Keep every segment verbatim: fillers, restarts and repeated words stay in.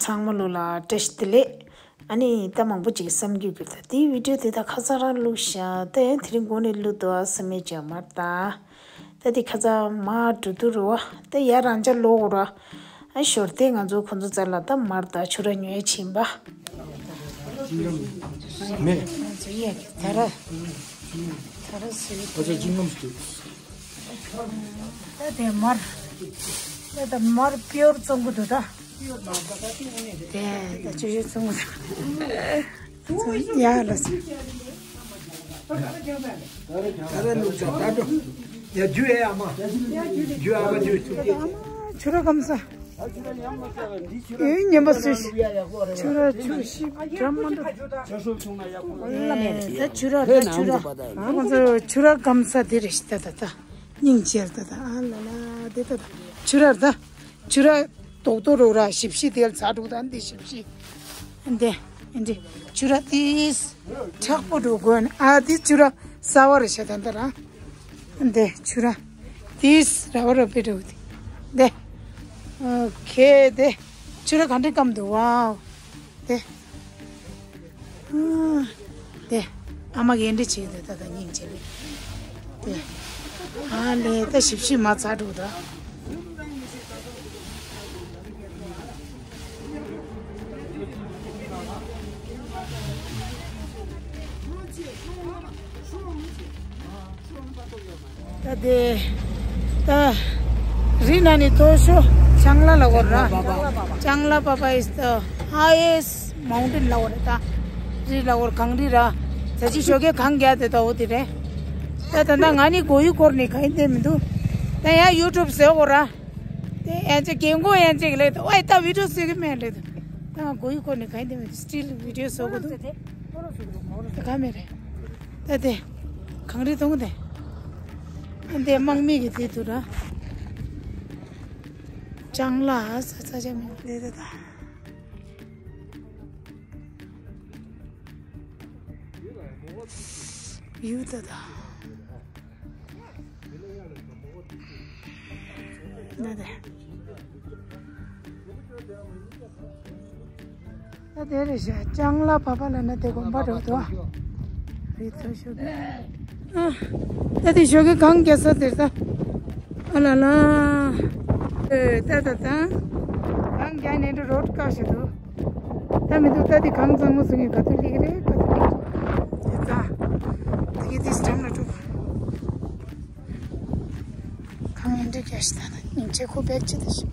ཚང་མ་ལོ་ལ་བཀྲ་ཤིས་བདེ་ལེགས། ཨ་ནི་ད་མང་པོ་ཅིག་བསམ་རྒྱུ་གི་ད་དེའི་བི་ཌིའོ་དེ་ད་ཁ་སང་རང་བླུགས་ཤག་ད་ཡང་དེ་རིང་འགོ་ནས་བླུགས་འདུག་ཨ་བསམ་མེད་ཅིག་མར་ད། ད་དེ་ཁ་སང་མར་འགྲོ་དུས་རུ་བ་ད་ཡར་རང་ཅག་ལོག་ར། ཨ་ཞོར་དེ་ང་ཚོ་ཁོ་ཚོ་རྩ་ལ་ད་མར་ད་ཆུ་ར་ཉོས་ཕྱིན་པ། མེད། ང་ཚོ་ཡ་གི་ད་ར་ད་ར་སུ་ཡོད། ཨ་ཅག་ཅིང་ངམ་སྟེ། ད་དེ་མར། ད་ད་མར་པིའུར་བཙོང་གི་འདུག་ད། དེ་ད་ཆུ་ཤུར་བཙོང་གི་འདུག་ཡ་ལ་སི། ད་ར་ནུབ་ཅག་ད་འགྲོ། ཡ་རྒྱུ་ཡ་ཡ་མ། རྒྱུ་ཨ་མ་རྒྱུ། ཆུ་ར་སྐམ་ས། ཨེ་ཉན་པ་སུ་ཞིག་ཆུ་ར་ཆུ་ཞིག་འགྲམ་མ་འགྲོ། ད་ཆུ་ར་ད་ཆུ་ར། ང་ཚོ་ཆུ་ར་སྐམ་ས་དེ་རེད་ཤི་ད་ད་ད། སྙིང་རྗེ་ད་ད་ཨ་ལ་ལ་དེ་ད་ད། ཆུ་ར་ད། ཆུ་ར་རྡོག་རྡོག་རུ་ར་ཞིབ་ཞིབ་དེ་ལ་ཚ་དྲུག་དང་འདི་ཞིབ་ཞིབ། འདི་འདི་ཆུ་ར་དེས་མཁྲེགས་པོ་འགྲོ་དགོས་ཨ་དེ་ཆུ་ར་སྲ་བ་རེད་ཤ་ད་ད་ར། འདི་ཆུ་ར་དེས་ར་བ་ར་པེ་འགྲོ་དེ་འདི། ཨོ་ཁེ་དེ་ཆུ་ར་ག་འདྲ་སྐམ་འདུག་ཝའོ། དེ། ཨ། དེ། ཨ་མ་གིས་འདི་བྱས་ཏེ་ད་ལྟ་སྙིང་རྗེ་ལེ། དེ། ཨ་ལེ་ད་ཞིབ་ཞིབ་མ་ཚ་འགྲོ་ད། ད་དེ། ད། རི་ན་ནི་མཐོ་ཤོས་ལྕང་ལ་ལ་གོ་ར། ལྕང་ལ་པ་པ་is the highest mountain ལ་གོ་ར་ད། རི་ལ་གོ་ར་གངས་རི་ར། ད་ཅི་ཞོགས་ཀས་གངས་རྒྱག་དེ་ད་འོ་དེ་རེད། ད་ད་ད་ང་ནི་གོ་ཡུ་སྐོར་ནི་ག་ཡིན་དེ་མི་འདུག་ད་ཡང་ཡུ་ཊུབ་ཟེར་གོ་ར། དེ་ཡང་ཅིག་རྒན་གོག་ཡང་ཅིག་ལས་ད་ཨོའི་ད་བི་ཌིའོ་ཟེར་གི་མེད་ལས་ད། ད་ང་གོ་ཡུ་སྐོར་ནི་ག་ཡིན་དེ་མི་འདུག་སི་ཊིལ་བི་ཌིའོ་བཟོ་གོ་འདུག་ད་ག་མེད་རེད། ད་དེ། གངས་རི་མཐོང་གི་དེ། ཨ་འདི་དམག་མི་གི་དེ་དུ་ར། ལྕང་ལ་ས་ས་ཆ་མི་འདི་དེ་ད། ཡུ་ད་ད། ད་དེ། ད་དེ་རེད་ཤག་ལྕང་ལ་པ་པ་ལ་ན་དེ་དགོན་པ་འགྲོ་དོ། རི་ཐོ་ཤོད། ཨ། ད་དེ་ཞོགས་ཀས་གངས་རྒྱག་ས་དེར་ད། ཨ་ལ་ལ། ཨེ་ད་ད་ད། གངས་རྒྱག་ནས་འགྲོ་རོ་བཀག་ཤི་འདུག་ད་མི་འདུག་ད་དེ་གངས་གཙང་མ་སོང་ངས་ག་དུས་སླེབས་ཀྱི་རེད་ག་དུས་སླེབས་ཀྱི་རེད། ད་དེ་གི་དེ་འགྲམ་ལ་འགྲོ། གངས་ཡིན་འདྲ་རྒྱག་ཤི་ད་ན་སྙིང་རྗེ་ཁོ་བེད་ཅི་ད་ཤི།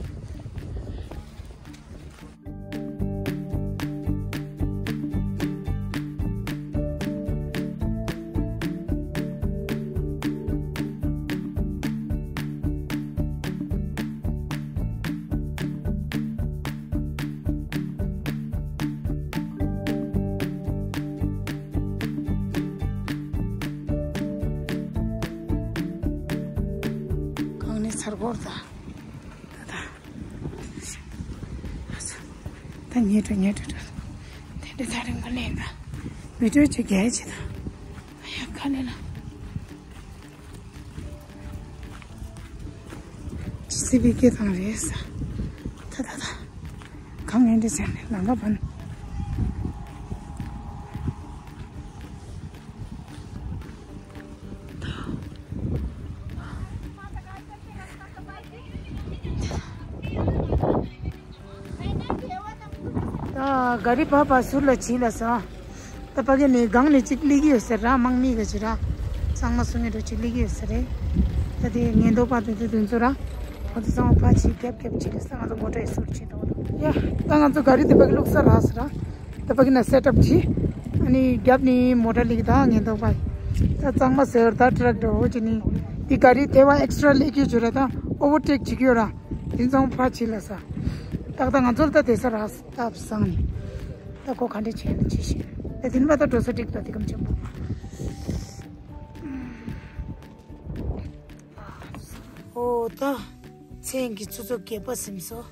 གངས་ནི་ཚར་གོར་ད། ད་ད། ད་ཉལ་འགྲོ་ཉལ་འགྲོ་འགྲོ། དེ་འདྲ་ད་རིང་ག་ལེན་ད། བི་ཌིའོ་ཅིག་རྒྱལ་ཅིག་ད། ཨ་ཡ་ཁ་ལེ་ལ། ཇི་སི་བི་སྐད་བཏང་རེད་ས། ད་ད་ད། གངས་ཡིན་འདྲ་ཟེར་ནས་ལམ་ཁ་བན། ད་ག་རི་བ་བ་ཟུར་ལ་བྱིས་ལ་ས། ད་ཕ་གི་ནས་སྒང་ནས་གཅིག་སླེབས་ཀྱི་ཡོད་ཟེར་ར་དམག་མི་ག་ཅི་ར། གཙང་མ་སྲུང་མཁན་འགྲོ་གཅིག་སླེབས་ཀྱི་ཡོད་ཟེར་རེད། ད་དེ་ངན་རྟོག་པ་དེ་ཚོ་དེ་ཚོ་ར། ཁོ་ཚོ་ཚང་མ་ཕར་བྱིས་རྒྱབ་རྒྱབ་བྱིས་ལ་ས་ང་ཚོ་མོ་ཊ་ཡི་ཟུར་བྱིས་དང་། ཡ། ད་ང་ཚོ་ག་རི་དེ་ཕ་གི་བླུགས་ས་རག་ཟེར་ར། ད་ཕ་གི་ན་སེ་ཊབ་བྱིས། ཨ་ནི་རྒྱབ་ནས་མོ་ཊ་སླེབས་ཀྱི་ད་ངན་རྟོག་པ། ད་གཙང་མ་ཟེར་ད་ཊ་རག་འགྲོ་འོ་ཅི་ནི། དེ་ག་རི་དེ་བ་ཨེག་སི་ཊ་ར་སླེབས་ཀྱི་བྱོས་ར་ད་ཨོ་ཝར་ཊེག་བྱེད་ཀྱི་ཡོད་ར། དེ་ཚང་མ་ཕར་བྱིས་ལ་ས། ཏག་ཏག་ང་ཚོ་ལ་ད་དེ་ས་རག་སྟབས་བཟང་ནི། ད་ཁོ་ག་འདྲ་བྱས་ན་བྱེད་ཤེས། ད་དེ་ནི་མ་ད་འགྲོ་ས་འགྲིག་ད་དེ་གམ་ཆེན་པོ། ཨོ་ད། མཚན་གྱི་ཆུ་ཚོད་བརྒྱད་པ་ཟིན་སོ།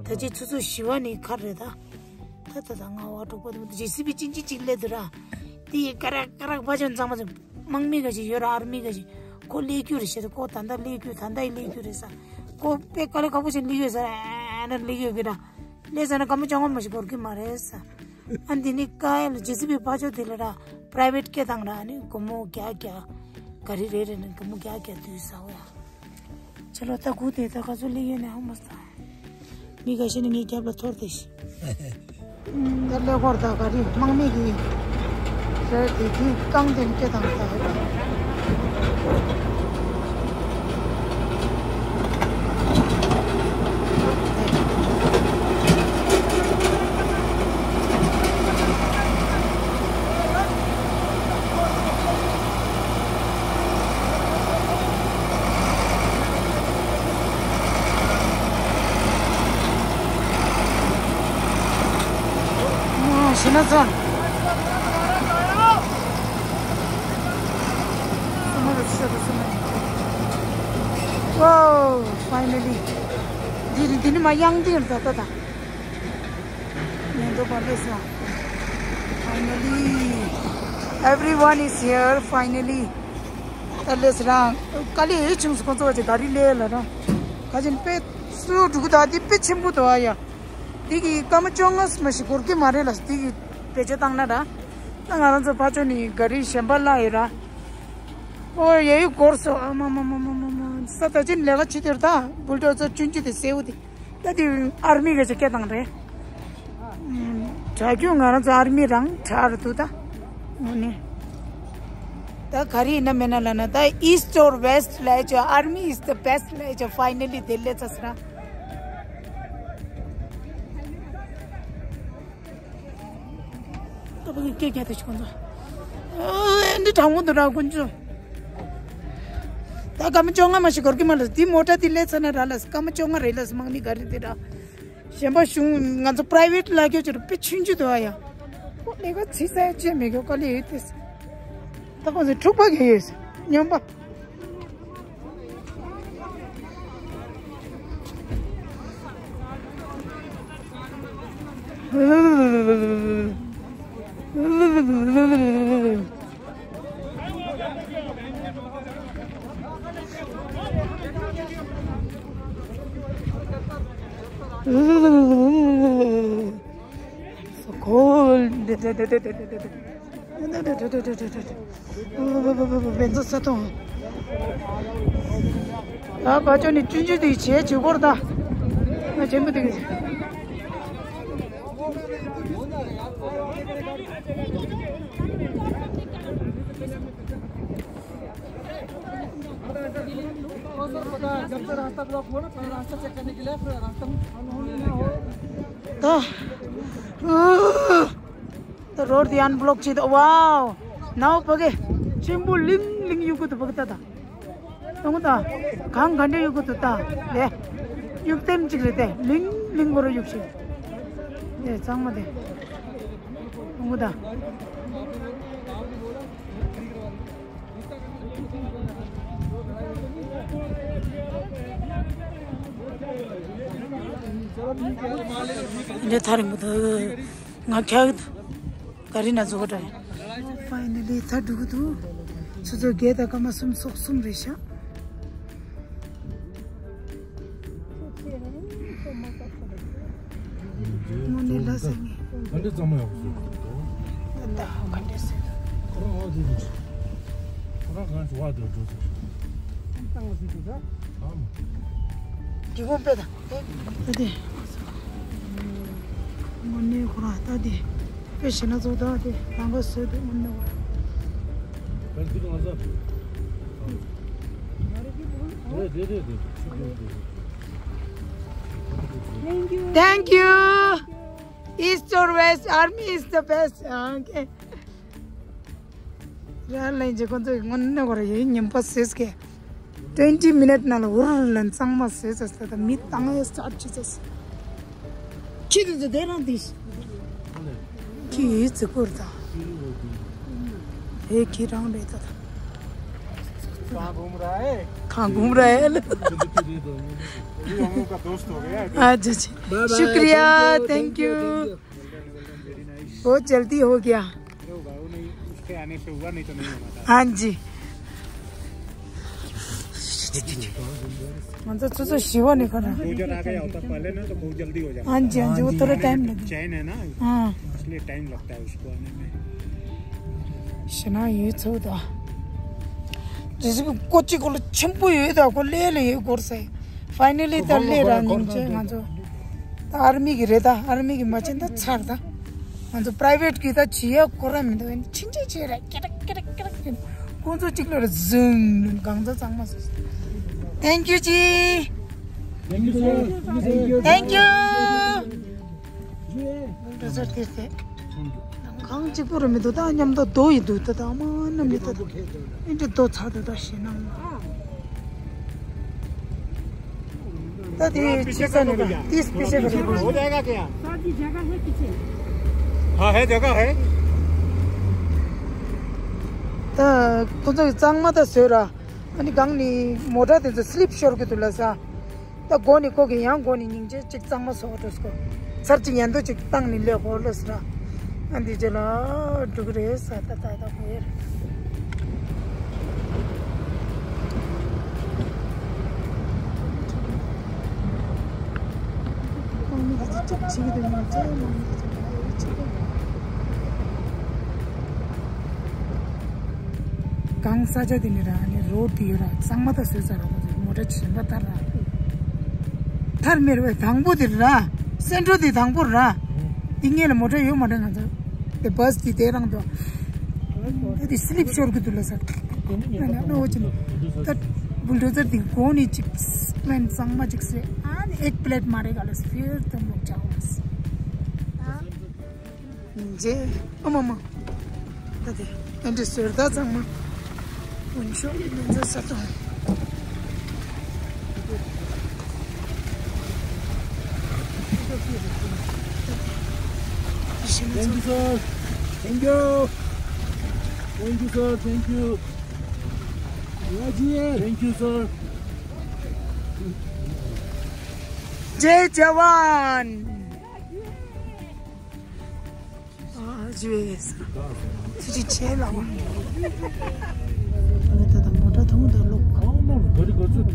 ད་ཅི་ཆུ་ཚོད་བཞི་པ་ནི་ཁར་རེད་ད། ད་ད་ད་ང་བ་དྲུག་པ་དུ་ཇེ་སི་བི་ཅིག་ཅིག་ཅིག་སླེབས་འདུག་ར། དེ་ཡི་ཀ་རག་ཀ་རག་ཕ་ཆེན་གཙང་མ་ཆེན། དམག་མི་ག་ཅིག་ཡོད་ར་ཨར་མི་ག་ཅིག་ཁོ་སླེབས་རྒྱུ་རེད་ཤེས་ད་ཁོ་ད་ད་སླེབས་རྒྱུ་ད་ད་ཡི་སླེབས་རྒྱུ་རེད་ས། ཁོ་དཔེ་དཀའ་ལས་ཁག་པོ་ཆེན་སླེབས་ཡོད་ས་ར་ཨ་ན་སླེབས་ཡོད་གི་ར། ལས་ཟ་ན་སྐར་མ་བཅོ་ལྔ་མ་ཞིག་འགོར་གི་མ་རེད་ས། ཨ་འདི་ནི་ཀ་ཡ་ལ་ཇེ་སི་བི་ཕར་ཕྱོགས་དེ་ལ་ར་པ་རའི་ཝེཊ་སྐད་བཏང་ར་ནི་སྒོར་མོ་བརྒྱ་བརྒྱ། ག་རི་རེ་རེ་ནི་སྒོར་མོ་བརྒྱ་བརྒྱ་བསྡུས་ས་འོ་ཡ། ཆ་ལོ་ད་གུ་དེ་ད་ག་ཚོད་ལི་ཡོད་ནས་ཧ་མ་སྟ། མི་ག་ཤི་ནི་ངའི་རྒྱབ་ལ་ཐོར་དེ་ཤི། ད་ཀླད་ཀོར་ད་ག་རི་དམག་མི་གི་ཟེར་དེ་དུས་རྐང་དེ་སྐད་བཏང་ད། ཤི་ན་ཚོན། Wow, finally. འདི་རི་འདི་ནི་མ་ཡང་འདི་ར་ད་ད། ཉན་དོ་པར་ལེ་སོ། Finally, everyone is here, finally. ད་ལེ་སི་རང་ཀ་ལི་ཧེ་ཆུང་སུ་ཁོང་ཚོ་བ་ཅི་ད་རི་ལེ་ལ་ར། ག་ཅིན་པེ་སུ་འགྲུག་ད་འདི་པེ་ཆེན་པོ་དོ་ཨ་ཡ། འདི་གི་སྐར་མ་བཅོ་ལྔ་མ་ཞིག་འགོར་གི་མ་རེད་ལ་འདི་གི་བེད་སྤྱོད་བཏང་ན་ར། ད་ང་རང་ཚོ་ཕ་ཆོ་ནི་ག་རི་གཞན་པ་ལ་ཡོད་ར། ཨོ་ཡ་ཡུ་འགོར་སོ་ཨ་མ་མ་མ་མ་མ་མ་ས་ད་ཅིན་ལས་ཀ་ཆི་དེར་ད་བུལ་ཏོ་ཚོ་ཆུན་ཆུ་དེ་སེའུ་དེ། ད་དེ་ཨར་མི་ག་ཅིག་སྐད་བཏང་རེད། ཨུམ། དྲ་རྒྱུ་ང་རང་ཚོ་ཨར་མི་རང་དྲ་རུ་འདུག་ད། ཨོ་ནི། ད་ག་རེ་ཡིན་ན་མེད་ན་ལ་ན་ད་East or West ལ་ཅོ་Army is the best ལ་ཅོ་finally དེ་ལས་ཚ་སི་ར། ད་བུ་གི་སྐད་རྒྱག་དེ་ཆུ་ཁོང་ཚོ། ཨ་འདི་དྲང་མོ་འདུག་ར་དཀོན་མཆོག་ད་སྐར་མ་བཅོ་ལྔ་མ་ཞིག་འགོར་གི་མ་ལ་འདི་མོ་ཊ་འདི་སླེབས་ཚར་ན་ར་ལ་སྐར་མ་བཅོ་ལྔ་རེད་ལ་སི་མང་ནི་ག་རེ་འདི་ར། གཞན་པ་གཞུང་ང་ཚོ་པ་རའི་ཝེཊ་ལ་སྐྱོ་ཅིག་ར་དཔེ་ཆུང་ཆུང་འདུག་ཨ་ཡ། ཁོ་ལས་ཀ་ཚིག་ཚད་ཅེས་མི་དགོས་ཀ་ལས་ཡོད་དེ། ད་ཁོང་ཚོ་འཁྲུག་པ་གི་ཡོད་སྙོམས་པ། So cold. བེན་ཚོ་ས་ཐོང་། ད་བ་ཅོ་ནི་ཅུན་ཅུན་དེ་བྱས་བྱེད་སྐོར་ད། ང་ཆེན་པོ་དེ་གི། जब से रास्ता ब्लॉक हुआ ना, पहले रास्ता चेक करने के लिए, फिर रास्ता में ད། ད་རོ་ཌི་ཨན་བྷི་ལོག་བྱེད་དོ། ཝའོ། ནའོ་ཕ་གི། ཆེན་པོ་ལིང་ལིང་གཡུག་གི་འདུག་ཕ་གི་ད་ད། ཨང་ད། གང་ག་འདྲ་གཡུག་གི་འདུག་ད། ལེ། གཡུག་ཐེམ་གཅིག་རེད་དེ། ལིང་ལིང་གོ་ར་གཡུག་ཤིག་ལེ་གཙང་མ་དེ། ཨང་ད། འདི་ཐ་རིང་པོ་འདུག་ང་ཁྱག་ག་རི་ན་བཟོ་ག་འདྲ། ཕའི་ནལ་ལི་ད་འགྲོ་གི་འདུག་ཆུ་ཚོད་བརྒྱད་དང་སྐར་མ་སུམ་སོ་གསུམ་རེད་ཤག་དངོས་གནས་ལ་ཟེར་ནས། ག་འདྲ་གཙང་མ་ཡག་པོ་བཟོས་འདུག་ད་ག་འདྲ་ཟེར། ཁོ་རང་ཨ་ཙི་ཙི། ཁོ་རང་གང་ཞིག་བ་དེ་འགྲོ་ཟེར། ཨམ། དེ་གོང་དཔེ་དང་། ཨ་དེ། དངོས་གནས་ཁོ་རང་ལྟ་དེ། དཔེ་བྱས་ན་ཚོ་ད་དེ་རང་ག་བཟོས་འདུག་དངོས་གནས་ཁོ་རང་། ད་འདི་གང་ཟ། རེད་རེད་རེད་རེད། Thank you. East or West, Army is the best. Okay. ཡར་ལེན་རྗེས་ཁོང་ཚོས་དངོས་གནས་ཁོ་ར་ཡིན་ཉིན་པ་ཟེར་སྐད། twenty minute ནང་ལ་འུར་ལེན་གཙང་མ་ཟེར་ཟེར་ཟེར་ད་མི་བཏང་ཡས་སྟཱཊ་བྱེད་ཟེར། ཁྱི་དེ་ཚོ་དེ་རང་དེ། ཁྱི་ཡིས་ཙི་བཀུར་ད། ཧེ་ཁྱི་རང་རེད་ད། कहाँ घूम रहा है? कहाँ घूम रहा है? ये हम लोग का दोस्त हो गया है। अच्छा जी। शुक्रिया। Thank you. बहुत जल्दी हो गया। उसके आने से हुआ, नहीं तो नहीं होना था। हाँ जी। ང་ཚོ་ཚོ་ཚོ་བཞི་པ་ནས་ཁོ་རང་། गुजर आ गया होता पहले ना, तो बहुत जल्दी हो जाता। हाँ जी, हाँ जी, वो थोड़ा टाइम लगे। चेन है ना, हाँ। इसलिए टाइम लगता है उसको आने में। ཞེ་ན་ཡོད་ཚོད་ད། ཇི་སི་པི་ཀོ་ཅི་ཀོ་ལ་ཆེན་པོ་ཡོད་ད། ཁོ་ལས་ལས་ཡོད་སྐོར་ཟེར། ཕའི་ནལ་ལི་ད་ལས་ར་ཉིན་བྱས་ང་ཚོ། ད་ཨར་མི་གི་རེད་ད། ཨར་མི་གི་མ་བྱིན་ད་ཚར་ད། ང་ཚོ་པ་རའི་ཝེཊ་གི་ད་བྱེད་ཡ་ཁོ་རང་མི་འདུག་ཕྱིན་ཆད་བྱེད་ར་ཀེ་རེ་ཀེ་རེ་ཀེ་རེ་ཀེ་རེ། ཁོང་ཚོ་གཅིག་ལ་ར་ཟུམ་གང་ཚ་གཙང་མ་སོ། Thank you ཅི། Thank you, sir. Thank you. འགྲོ་ས་དེ་ཟེར། གང་གཅིག་པོ་ར་མི་འདུག་ད་མཉམ་དུ་རྡོ་ཡི་འདུག་ད་ད་མ་ནམ་ཡི་ད་ད་ཨིན་དྲི་རྡོ་ཚ་འདུག་ད་ཞེ་ན། ད་དེ་ཆེ་ས་ནས་ད་དེ་སྤེ་ཤལ་རེད། हो जाएगा क्या? सर जी, जगह है पीछे। हाँ, है, जगह है। ད་ཁོ་ཚོ་གཙང་མ་ད་བཟོས་ར། ཨ་ནི་གང་ནི་མོ་ཊ་དེ་ཚོ་སི་ལིབ་ཤོར་གི་འདུག་ལ་ས། ད་སྒོ་ནས་ཁོ་གི་ཡང་སྒོ་ནས་སྙིང་རྗེ་གཅིག་གཙང་མ་བཟོ་བ་འགྲོ་སྐོར། ཚར་གཅིག་ཡན་དུ་གཅིག་བཏང་ནས་ལས་ཧོ་ལོ་སི་ར། ཨ་འདི་རྗེས་ལ་འགྲོ་གི་རེད་ས། ད་ད་ད་ཧོ་ཡེར། ཁོང་མི་གཅིག་བྱེད་ཀྱི་འདུག་མ་ཚད་མང་གི་ཚོ་ཡོད་ཆེ་གི། གང་ས་ཆ་དེ་ནི་ར་ནི་རོ་དེ་ཡོད་ར་གཙང་མ་ད་བཟོས་ཚར་ར། ཁོ་ཚོས་མོ་ཊ་གཞན་པ་ཐར་ར། ཐར་མེད་རེད་པས། དང་པོ་དེ་ར་སེན་ཊྲལ་དེ་དང་པོ་ར། དེ་སྔོན་ལ་མོ་ཊ་ཡོད་མ་རེད་ང་ཚོ། དེ་བྷ་སི་དེ་དེ་རང་དུ། ད་དེ་སི་ལིབ་ཤོར་གི་འདུག་ལ་ས། ང་ང་ལོ་ཅི་ད་བུལ་ཌོ་ཛར་དེ་གོང་ནས་ཅིག་པླེན་གཙང་མ་ཅིག་བཟོས། ཨ་ནི་ཨེག་པི་ལེཊ་མ་རེད་ག་ལ་ས་ཕིར་དུ་མོ་ཊ་བ་ས། རྗེ། ཨ་མ་མ། ད་དེ་ཨེ་འདྲ་ཟེར་ད་ཚང་མ། འོན་ཤོག་ལེན་ས་ས་དང་། Thank you, sir. Thank you. Thank you, sir. Thank you. Thank you, sir. जय जवान। ཨ་ཇུ་ཨེ་ས། ཚུ་ཅི་ཆེ་ལ་བ། ཨ་ད་ད་མོ་ཊ་ཐུང་ད་ལོག་ཨ་མ་ག་རི་ག་ཚོད།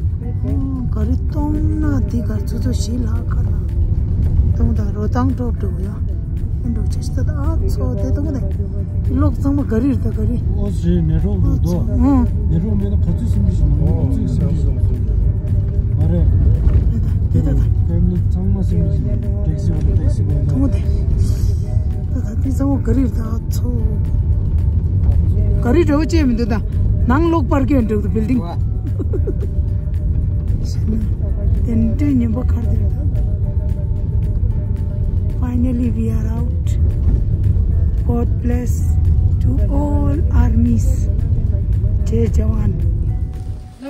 ག་རི་གཏོང་ན་དེ་ག་ཚོད་ཚོད་ཞིག་ལ་ཁ་ན། གཏོང་ད་རོ་ཐང་འགྲོ་འགྲོ་ཡ། ཨེ་འགྲོ་ཆ་ཞིག་ད་ད་ཨ་ཚོ་དེ་གཏོང་ད། ལོག་ཚང་མ་ག་རི་རེད་ད་ག་རི། ཨོ་ཟེར་ནེ་རོག་འགྲོ་འདུག་ཨང་། ནེ་རོག་མེད་ན་ག་ཚོད་སེམས་ཤིག་ན་ག་ཚོད་སེམས་ཤིག་ན་མ་རེད། དེ་ད་ད། ཕེ་མི་ལི་ཚང་མ་སེམས་ཤིག་ན་ཊེག་སི་བ་ཊེག་སི་བ་ཐུང་དེ། ད་ད་དེ་ཚང་མ་ག་རི་ད་ཚོ། ག་རི་འདྲ་བོ་ཅེས་མི་འདུག་ད། ནང་ལོག་པར་ཀིང་འགྲོ་འདུག་བིལ་ཌིང་། དེ་འདྲའི་ཉིན་པ་ཁར་དེ་ད། Finally, we are out. God bless to all armies. जय जवान। ཨ།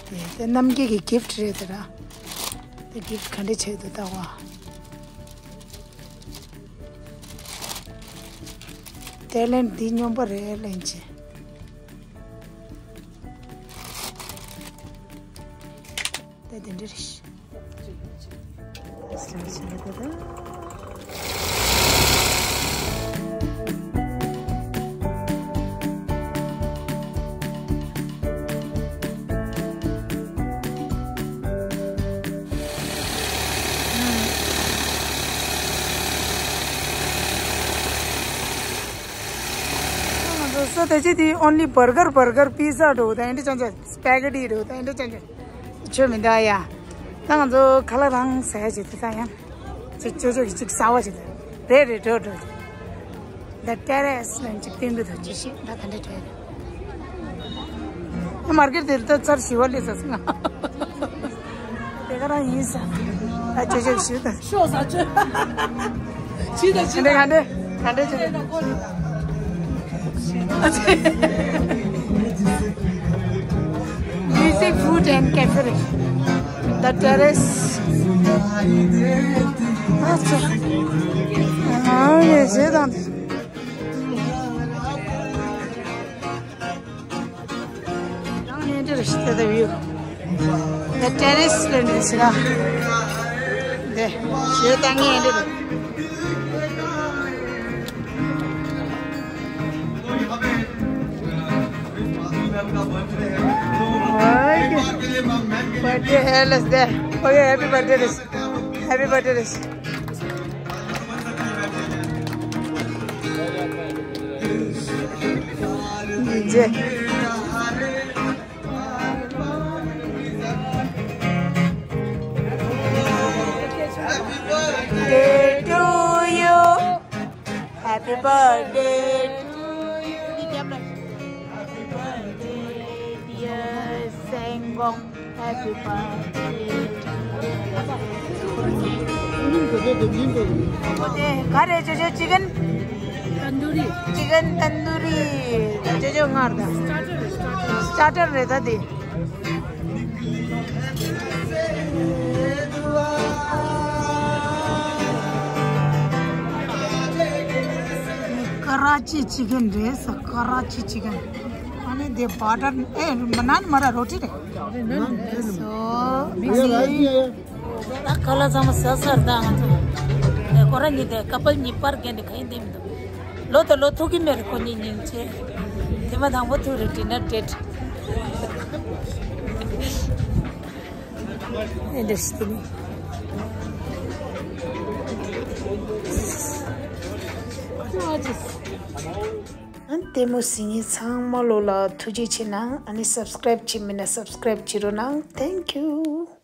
དེ་དེ་རྣམ་རྒྱལ་གྱི་གིཕ་ཊི་རེད་དེ་ར། དེ་གིཕ་ཊི་ག་འདྲ་བྱས་འདུག་ལྟ་བ། ཊེ་ལེན་ཊི་འདི་སྨྱོན་པ་རེད་ལན་ཅི། དེ་དེ་འདྲ་རེད། ང་ཚོ་ས་ད་ཅི་དེ་only burger, burger, pizza འགྲོ་དང་ཨེ་འདྲ་ཅང་ཅང་spaghetti འགྲོ་དང་ཨེ་འདྲ་ཅང་ཅང་ཆོས་མི་འདུག་ཡ། ད་ང་ཚོ་ཁ་ལག་རང་ཟ་ཡ་བྱེད་དེ་ད་ཡང་ཅིག་ཅོ་ཅོ་གི་ཅིག་ཟ་བ་བྱེད་དེ་རེད་རེད་འགྲོ་འགྲོ། The Terrace ལ་ཅིག་སྟོན་གི་འདུག་ཅི་ཞིག་ད་ག་འདྲ་འདྲ་རེད། མར་ཀེཊ་དེར་ད་ཚར་བཞི་པ་སླེབས་ས་སོང་ང་། དེ་ག་རང་ཡིན་ས། ད་ཅོ་ཅོ་ཞུ་ད། ཤོག་ཟ་ཅོ། ཇི་ད་ཇི་ད། ག་འདྲ་ག་འདྲ་ཇི་ད། Music, food and cafe. The Terrace. ཨ་ཙི། ཨ་ཡེ་ཇི་ད། ཨ་ནི་འདིར་ཞིག་ད་བིའུ། The Terrace ལ་འདི་ཞིག་ལ། འདི་ཞེ་ད་ངས་འདིར། Birthday hair list there. Okay, happy birthday list. Happy birthday list. DJ. Birthday to you. Happy birthday to you. Happy birthday, dear Sengong. Happy birthday to you. ཨོ་དེ་ག་རེ་ཅོ་ཅོ། chicken tandoori. Chicken tandoori. ཅོ་ཅོ་ངར་ད། starter རེད་ད་དེ། ཀ་ར་ཅི་ཅི་ཀན་རེད་ས། ཀ་ར་ཅི་ཅི་ཀན། ཨ་ནི་དེ་བ་ཏར་ཨེ་མ་ནན་མ་ར་རོ་ཊི་རེད། སོ་ཨ་ནི་ད་ཁ་ལག་ཚང་མ་ཟ་ཚར་ད་ང་ཚོ། ཨེ་ཁོ་རང་གཉིས་དེ་ཀ་པལ་གཉིས་པར་རྒན་དེ་ག་ཡིན་དེ་མི་འདུག་ལོ་དང་ལོ་ཐུག་གི་མེད་རེད་ཁོ་གཉིས་སྙིང་རྗེ། དེ་མ་དང་པོ་ཐུག་རེད། dinner date. Interesting. ལྟད་མོ་གཟིགས་མཁན་ཚང་མ་ལོ་ལ་ཐུགས་རྗེ་ཆེ་གནང་། ཨ་ནི་subscribe བྱེད་མེད་ན་subscribe བྱེད་རོགས་གནང་། Thank you.